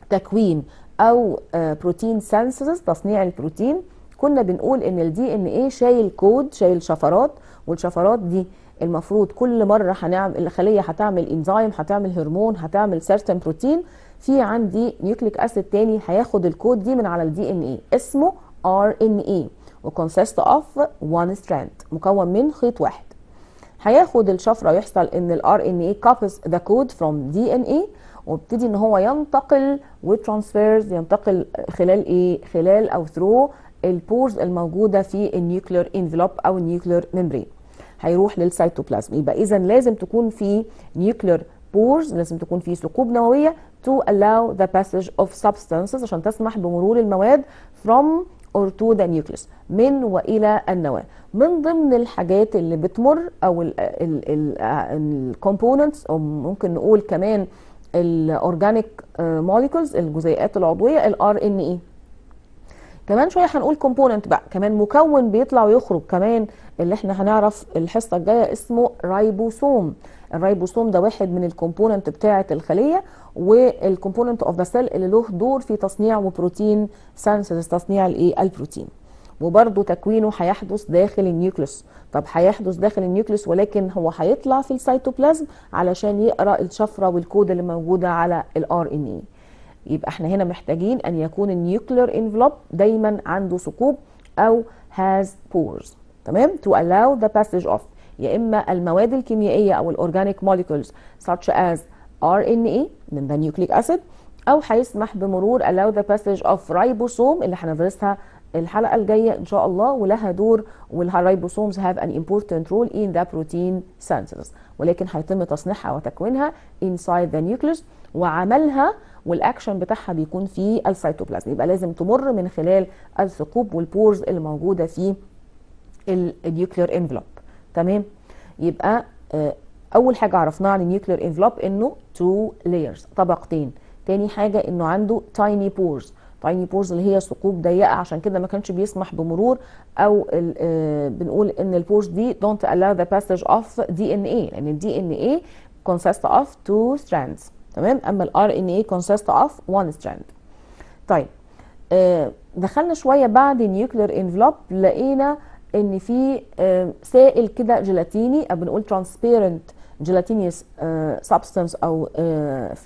تكوين او protein synthesis، تصنيع البروتين، كنا بنقول ان ال DNA شايل كود، شايل شفرات، والشفرات دي المفروض كل مرة هنعمل الخلية هتعمل انزيم، هتعمل هرمون، هتعمل certain protein، في عندي nucleic acid تاني هياخد الكود دي من على ال DNA اسمه RNA، و consist of one strand، مكون من خيط واحد. هياخد الشفرة ويحصل ان ال RNA copies the code from DNA، وابتدي ان هو ينتقل و transfers، ينتقل خلال ايه؟ خلال او through ال pores الموجودة في ال nuclear envelope او ال nuclear membrane، هيروح للسيتوبلازم. يبقى اذا لازم تكون في nuclear pores، لازم تكون في ثقوب نووية to allow the passage of substances، عشان تسمح بمرور المواد from or to the nucleus، من والى النواة. من ضمن الحاجات اللي بتمر او ال components، او ممكن نقول كمان ال organic molecules، الجزيئات العضويه، ال RNA. كمان شوية هنقول component بقى، كمان مكون بيطلع ويخرج كمان، اللي احنا هنعرف الحصة الجاية اسمه ribosome. ال ribosome ده واحد من ال component بتاعه الخلية، وال component of the cell اللي له دور في تصنيع و protein synthesis، تصنيع الايه؟ البروتين. وبرده تكوينه هيحدث داخل ال nucleus. طب هيحدث داخل ال nucleus، ولكن هو هيطلع في السيتوبلازم علشان يقرا الشفرة والكود اللي موجودة على ال RNA. يبقى احنا هنا محتاجين ان يكون ال nuclear envelope دايما عنده ثقوب او has pores، تمام، to allow the passage of يا اما المواد الكيميائية او ال organic molecules such as RNA من the nucleic acid، او هيسمح بمرور allow the passage of ribosome اللي هندرسها الحلقة الجاية ان شاء الله، ولها دور، وال ribosomes have an important role in the protein synthesis، ولكن هيتم تصنيعها وتكوينها inside the nucleus، وعملها والاكشن بتاعها بيكون في السيتوبلازم. يبقى لازم تمر من خلال الثقوب وال pores اللي موجودة في ال nuclear envelope. تمام، يبقى اول حاجة عرفناها عن ال nuclear envelope انه two layers، طبقتين. تاني حاجة انه عنده tiny pores. tiny pores اللي هي ثقوب ضيقه، عشان كده ما كانش بيسمح بمرور او بنقول ان ال pores دي don't allow the passage of DNA، لان ال DNA consists of two strands، تمام؟ اما ال RNA consists of one strand. طيب دخلنا شوية بعد ال nuclear envelope، لقينا ان في سائل كده جيلاتيني او بنقول transparent gelatinous substance او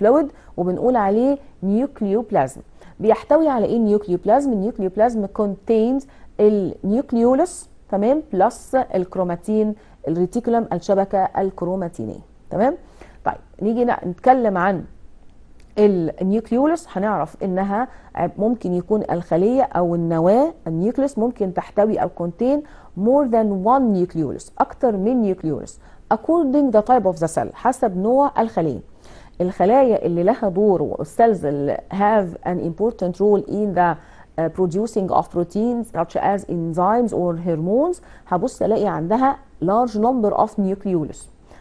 fluid، وبنقول عليه nucleoplasm. بيحتوي على ايه ال nucleoplasm؟ ال nucleoplasm contains ال nucleolus، تمام، plus ال chromatin ال reticulum، الشبكة الكروماتينيه، تمام. طيب نيجي نتكلم عن ال nucleolus، هنعرف انها ممكن يكون الخلية او النواة ال nucleus ممكن تحتوي او contain more than one nucleolus، اكتر من nucleolus according the type of the cell، حسب نوع الخلية. الخلايا اللي لها دور وال cells اللي have an important role in the producing of proteins such as enzymes or hormones، هبص الاقي عندها large number of nucleolus،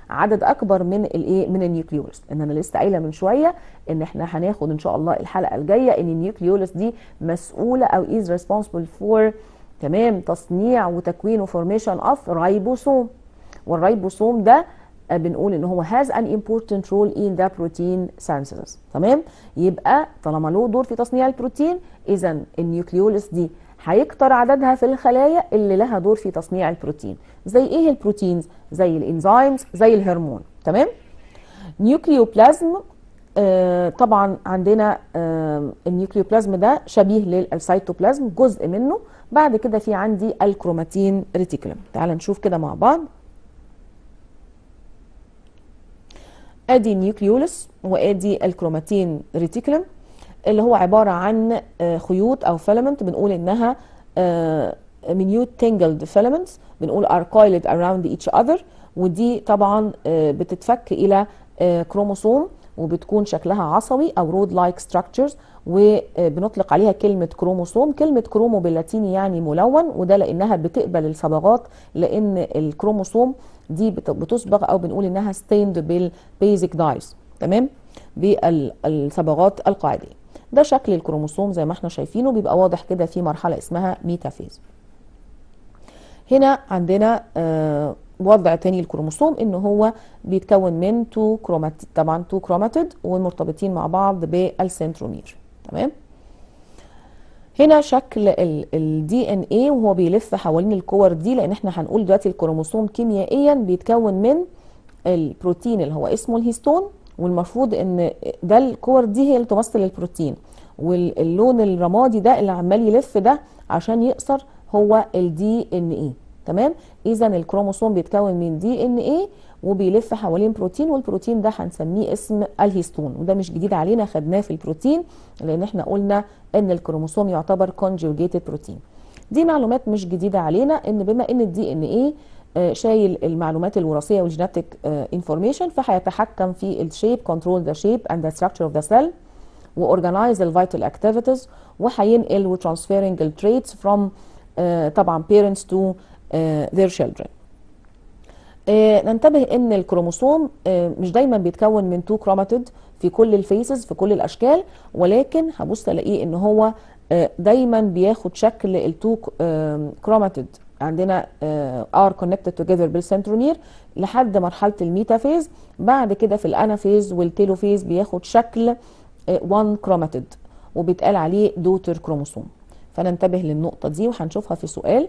عدد اكبر من الايه؟ من ال nucleolus. ان انا لسه قايله من شوية ان احنا هناخد ان شاء الله الحلقة الجاية ان ال nucleolus دي مسؤولة او is responsible for، تمام، تصنيع وتكوين و formation of ribosome، وال ribosome ده بنقول ان هو has an important role in the protein synthesis، تمام. يبقى طالما له دور في تصنيع البروتين، اذا ال nucleolus دي هيكتر عددها في الخلايا اللي لها دور في تصنيع البروتين. زي ايه ال proteins؟ زي ال enzymes، زي الهرمون، تمام. nucleoplasm طبعا عندنا ال nucleoplasm ده شبيه للسيتوبلازم، جزء منه. بعد كده في عندي ال chromatin reticulum. تعال نشوف كده مع بعض. ادي ال nucleolus وادي ال chromatin reticulum اللي هو عبارة عن خيوط او filament، بنقول انها minute tangled filaments، بنقول are coiled around each other، ودي طبعا بتتفك الى كروموسوم وبتكون شكلها عصوي او rod like structures، وبنطلق عليها كلمة كروموسوم. كلمة chromo باللاتيني يعني ملون، وده لانها بتقبل الصبغات، لان الكروموسوم دي بتصبغ او بنقول انها stained بال basic dyes، تمام، بالصبغات القاعديه. ده شكل الكروموسوم زي ما احنا شايفينه، بيبقى واضح كده في مرحلة اسمها metaphase. هنا عندنا وضع تاني الكروموسوم، ان هو بيتكون من two chromatid، طبعا two chromatid ومرتبطين مع بعض بال centromere، تمام. هنا شكل ال DNA وهو بيلف حوالين الكور دي، لان احنا هنقول دلوقتي الكروموسوم كيميائيا بيتكون من البروتين اللي هو اسمه الهيستون، والمفروض ان ده الكور دي هي اللي تمثل البروتين، واللون الرمادي ده اللي عمال يلف ده عشان يقصر هو ال DNA، تمام. اذا الكروموسوم بيتكون من DNA وبيلف حوالين بروتين، والبروتين ده هنسميه اسم الهيستون، وده مش جديد علينا، خدناه في البروتين لان احنا قلنا ان الكروموسوم يعتبر conjugated protein. دي معلومات مش جديدة علينا، ان بما ان ال DNA شايل المعلومات الوراثية وال genetic information، فهيتحكم في ال shape، control the shape and the structure of the cell، و organize ال vital activities، وهينقل و transferring ال traits from طبعا parents to their children. ننتبه ان الكروموسوم مش دايما بيتكون من two chromatid في كل ال phases في كل الاشكال، ولكن هبص الاقيه ان هو دايما بياخد شكل ال two chromatid عندنا are connected together بال centromere لحد مرحلة ال metaphase. بعد كده في ال anaphase وال telophase بياخد شكل 1 كروماتيد وبيتقال عليه daughter chromosome. فننتبه للنقطة دي وهنشوفها في سؤال.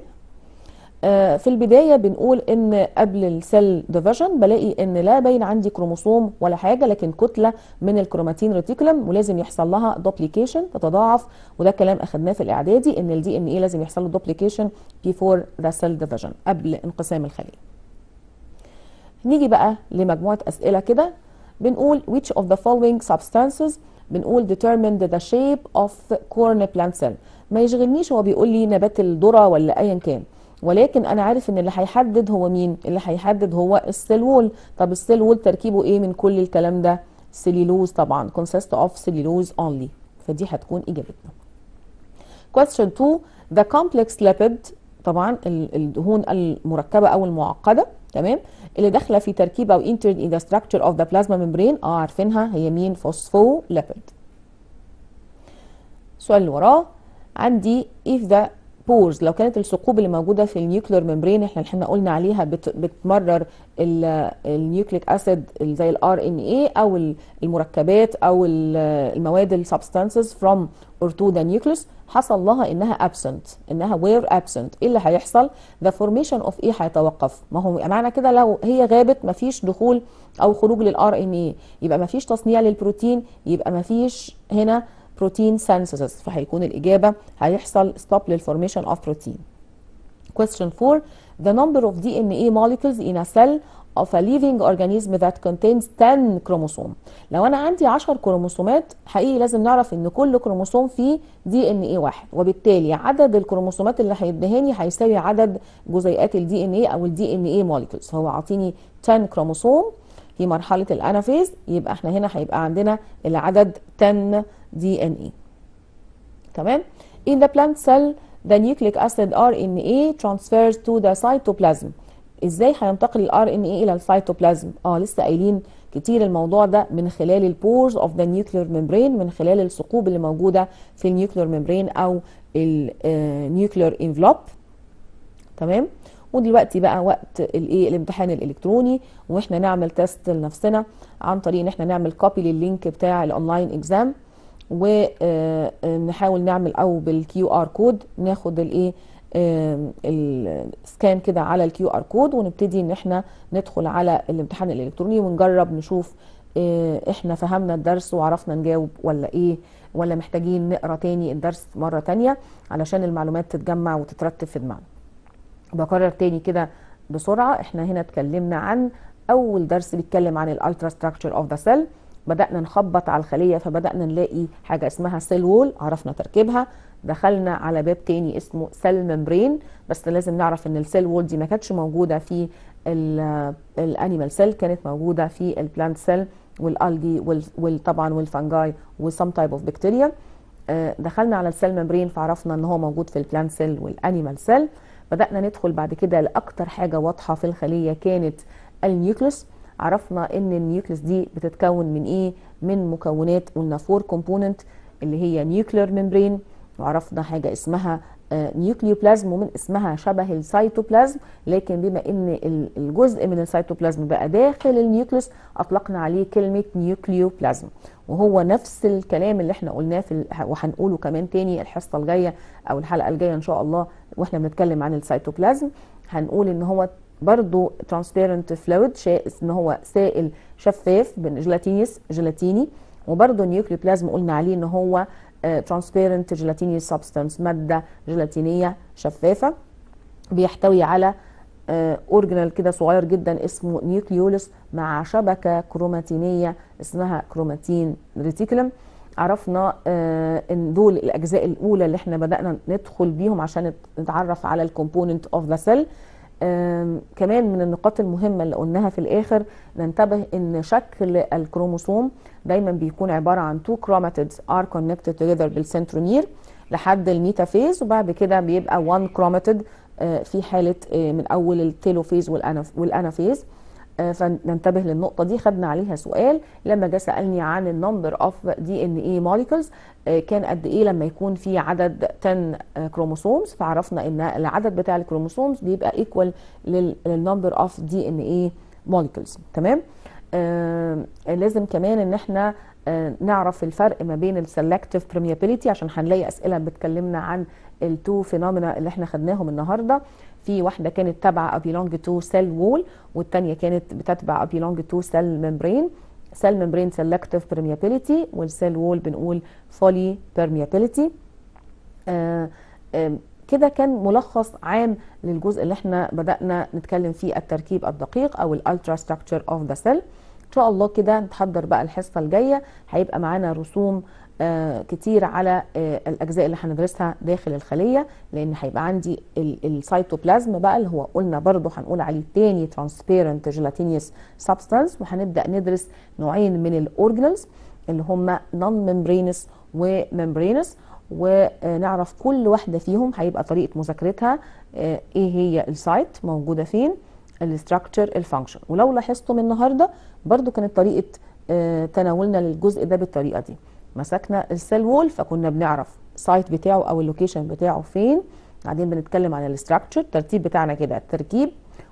في البداية بنقول ان قبل ال cell division بلاقي ان لا باين عندي كروموسوم ولا حاجة، لكن كتلة من ال chromatin reticulum، ولازم يحصل لها duplication تتضاعف، وده كلام اخدناه في الاعدادي ان ال DNA لازم يحصل له duplication before the cell division قبل انقسام الخلية. نيجي بقى لمجموعة اسئلة كده، بنقول which of the following substances بنقول determined the shape of corn plant cell. ما يشغلنيش هو بيقول لي نبات الذرة ولا ايا كان، ولكن انا عارف ان اللي هيحدد هو مين؟ اللي هيحدد هو ال cell wall. طب ال cell wall تركيبه ايه من كل الكلام ده؟ سيلولوز طبعا، consist of cellulose only، فدي هتكون اجابتنا. question 2 the complex lipid، طبعا الدهون المركبة او المعقدة، تمام، اللي داخله في تركيب او entered in the structure of the plasma membrane، عارفينها هي مين؟ فوسفوليبيد. السؤال اللي وراه عندي if the pores، لو كانت الثقوب اللي موجودة في ال nuclear membrane احنا قلنا عليها بتمرر ال nucleic acid زي ال RNA او المركبات او المواد ال substances from or to the nucleus، حصل لها انها absent، انها were absent، ايه اللي هيحصل؟ the formation of ايه هيتوقف؟ ما هو معنى كده لو هي غابت مفيش دخول او خروج لل RNA، يبقى مفيش تصنيع للبروتين، يبقى مفيش هنا protein synthesis، فهيكون الإجابة هيحصل stop لل formation of protein. Question 4. The number of DNA molecules in a cell of a living organism that contains 10 chromosome. لو أنا عندي 10 كروموسومات، حقيقي لازم نعرف إن كل كروموسوم فيه DNA واحد، وبالتالي عدد الكروموسومات اللي هيديهاني هيساوي عدد جزيئات ال DNA أو ال DNA molecules. هو عاطيني 10 كروموسوم في مرحلة ال anaphase، يبقى احنا هنا هيبقى عندنا العدد 10 DNA. تمام؟ In the plant cell the nucleic acid RNA transfers to the cytoplasm. ازاي هينتقل ال RNA الى السيتوبلازم؟ لسه قايلين كتير الموضوع ده، من خلال ال pores of the nuclear membrane، من خلال الثقوب اللي موجودة في ال nuclear membrane او ال nuclear envelope. تمام؟ ودلوقتي بقى وقت الايه؟ الامتحان الالكتروني، واحنا نعمل test لنفسنا عن طريق ان احنا نعمل copy لل link بتاع ال online exam، ونحاول نعمل او بال QR code، ناخد الايه؟ ال scan كده على ال QR code، ونبتدي ان احنا ندخل على الامتحان الالكتروني ونجرب نشوف احنا فهمنا الدرس وعرفنا نجاوب ولا ايه، ولا محتاجين نقرا تاني الدرس مرة تانية علشان المعلومات تتجمع وتترتب في دماغنا. بكرر تاني كده بسرعه، احنا هنا اتكلمنا عن اول درس بيتكلم عن ال ultrastructure of the cell. بدأنا نخبط على الخلية فبدأنا نلاقي حاجة اسمها cell wall، عرفنا تركيبها. دخلنا على باب تاني اسمه cell membrane، بس لازم نعرف ان ال cell wall دي ما كانتش موجودة في ال animal cell، كانت موجودة في ال plant cell وال algae وطبعا وال fungi و some type of bacteria. دخلنا على ال cell membrane فعرفنا ان هو موجود في ال plant cell وال animal cell. بدأنا ندخل بعد كده لاكتر حاجة واضحة في الخلية، كانت ال nucleus. عرفنا ان ال nucleus دي بتتكون من ايه؟ من مكونات، قلنا four component اللي هي nuclear membrane، وعرفنا حاجة اسمها nucleoplasm، ومن اسمها شبه السيتوبلازم، لكن بما ان الجزء من السيتوبلازم بقى داخل ال nucleus اطلقنا عليه كلمة nucleoplasm، وهو نفس الكلام اللي احنا قلناه في وهنقوله كمان تاني الحصة الجاية او الحلقة الجاية ان شاء الله، واحنا بنتكلم عن السيتوبلازم هنقول ان هو برضو transparent fluid، ان هو سائل شفاف gelatinous جيلاتيني. وبرضو ال nucleoplasm قلنا عليه ان هو transparent gelatinous substance، مادة جيلاتينية شفافة، بيحتوي على organelle كده صغير جدا اسمه nucleolus مع شبكة كروماتينية اسمها chromatin reticulum. عرفنا ان دول الاجزاء الاولى اللي احنا بدأنا ندخل بيهم عشان نتعرف على ال component of the cell. كمان من النقاط المهمة اللي قلناها في الآخر، ننتبه إن شكل الكروموسوم دايما بيكون عبارة عن two chromatids are connected together بال centromere لحد ال metaphase، وبعد كده بيبقى one chromatid في حالة من أول ال telophase وال anaphase. فننتبه للنقطة دي، خدنا عليها سؤال لما جه سألني عن ال number of DNA molecules كان قد ايه لما يكون في عدد 10 chromosomes، فعرفنا ان العدد بتاع ال chromosomes بيبقى equal لل number of DNA molecules. تمام. لازم كمان ان احنا نعرف الفرق ما بين ال selective permeability، عشان هنلاقي اسئلة بتكلمنا عن ال two phenomena اللي احنا خدناهم النهارده. في واحدة كانت تابعه belong to cell wall، والثانية كانت بتتبع belong to cell membrane. cell membrane selective permeability، وال cell wall بنقول fully permeability. كده كان ملخص عام للجزء اللي احنا بدأنا نتكلم فيه، التركيب الدقيق او ال ultrastructure of the cell. ان شاء الله كده نتحضر بقى الحصة الجاية، هيبقى معانا رسوم كتير على الاجزاء اللي هندرسها داخل الخلية، لان هيبقى عندي السيتوبلازم بقى اللي هو قلنا برضو هنقول عليه تاني transparent gelatinous substance، وهنبدأ ندرس نوعين من ال organelles اللي هما non membranous و membranous، ونعرف كل واحدة فيهم هيبقى طريقة مذاكرتها ايه، هي ال site موجودة فين، ال structure، ال function. ولو لاحظتم النهارده برضو كانت طريقة تناولنا للجزء ده بالطريقة دي، مسكنا ال cell wall فكنا بنعرف site بتاعه او ال location بتاعه فين. بعدين بنتكلم عن ال structure، الترتيب بتاعنا كده التركيب،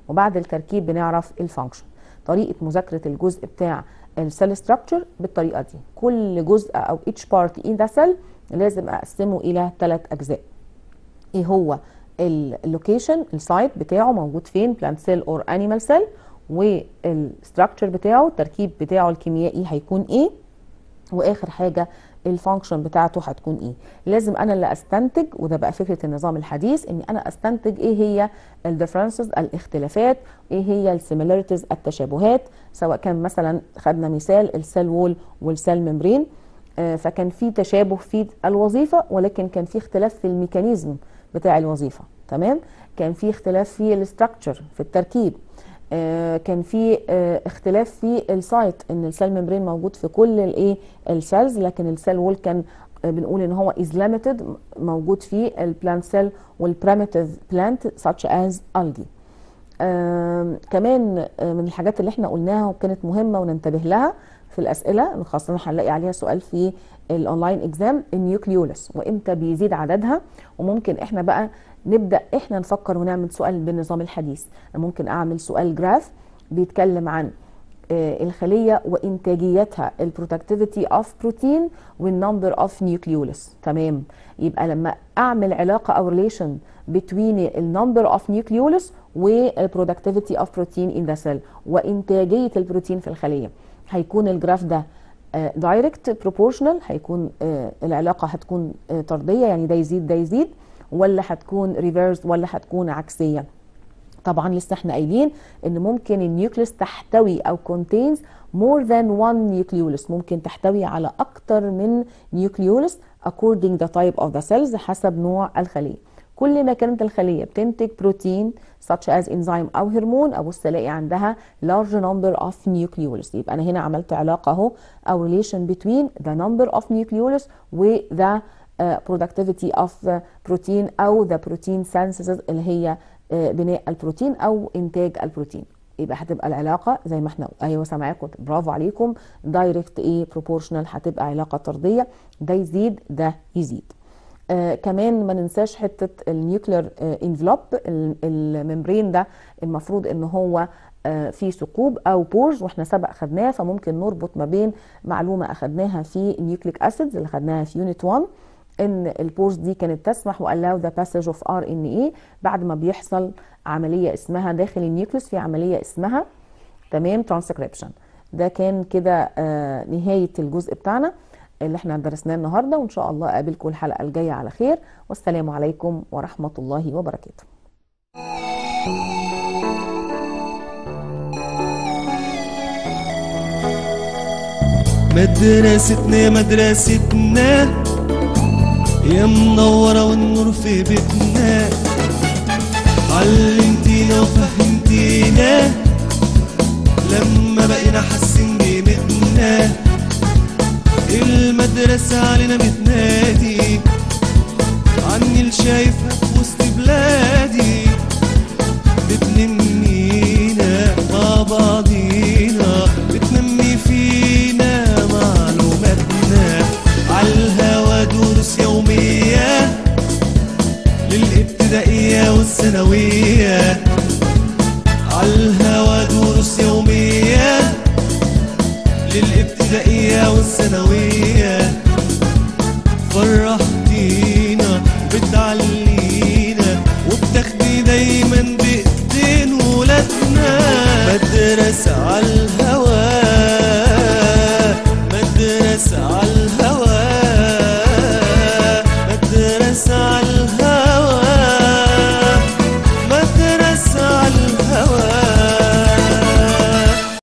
وبعد التركيب بنعرف ال function. طريقه مذاكرة الجزء بتاع ال cell structure بالطريقة دي، كل جزء او each part in the cell لازم اقسمه الى 3 اجزاء. ايه هو ال location، ال site بتاعه موجود فين، plant cell or animal cell، وال structure بتاعه التركيب بتاعه الكيميائي هيكون ايه، واخر حاجة ال function بتاعته هتكون ايه. لازم انا اللي استنتج، وده بقى فكرة النظام الحديث، ان انا استنتج ايه هي ال differences الاختلافات، ايه هي ال similarities التشابهات، سواء كان مثلا خدنا مثال ال cell wall وال cell membrane، فكان في تشابه في الوظيفة ولكن كان في اختلاف في ال mechanism بتاع الوظيفة، تمام. كان في اختلاف في ال structure في التركيب، كان في اختلاف في ال site، ان ال cell membrane موجود في كل الايه ال cells، لكن ال cell wall كان بنقول ان هو is limited، موجود في ال plant cell وال primitive plant such as algae. كمان من الحاجات اللي احنا قلناها وكانت مهمة وننتبه لها في الاسئلة، خاصة هنلاقي عليها سؤال في ال online exam، ال nucleolus وامتى بيزيد عددها. وممكن احنا بقى نبدا احنا نفكر ونعمل سؤال بالنظام الحديث. ممكن اعمل سؤال graph بيتكلم عن الخلية وانتاجيتها، ال productivity of protein وال number of nucleolus، تمام. يبقى لما اعمل علاقة او relation between ال number of nucleolus وال productivity of protein in the cell وانتاجيه البروتين في الخلية، هيكون ال graph ده direct proportional، هيكون العلاقة هتكون طرديه، يعني ده يزيد ده يزيد، ولا هتكون reverse، ولا هتكون عكسية. طبعا لسه احنا قايلين ان ممكن ال nucleus تحتوي او contains more than one nucleolus، ممكن تحتوي على اكتر من nucleolus according the type of the cells، حسب نوع الخلية. كل ما كانت الخلية بتنتج بروتين such as enzyme او هرمون، ابص الاقي عندها large number of nucleolus. يبقى انا هنا عملت علاقة اهو او relation between the number of nucleolus و the productivity of protein او the protein synthesis اللي هي بناء البروتين او انتاج البروتين. يبقى هتبقى العلاقة زي ما احنا، ايوه سامعاكم، برافو عليكم، direct ايه proportional، هتبقى علاقة طرديه، ده يزيد ده يزيد. كمان ما ننساش حتة ال nuclear envelope، ال membrane ده المفروض ان هو فيه ثقوب او pores، واحنا سبق خدناه، فممكن نربط ما بين معلومة اخدناها في nucleic acids اللي خدناها في unit 1، ان ال pores دي كانت تسمح و allow the passage of RNA بعد ما بيحصل عملية اسمها داخل ال nucleus، في عملية اسمها تمام ترانسكريبشن. ده كان كده نهاية الجزء بتاعنا اللي احنا درسناه النهارده، وان شاء الله اقابلكم الحلقة الجاية على خير، والسلام عليكم ورحمة الله وبركاته. مدرستنا مدرستنا يا منورة والنور في بيتنا، علمتنا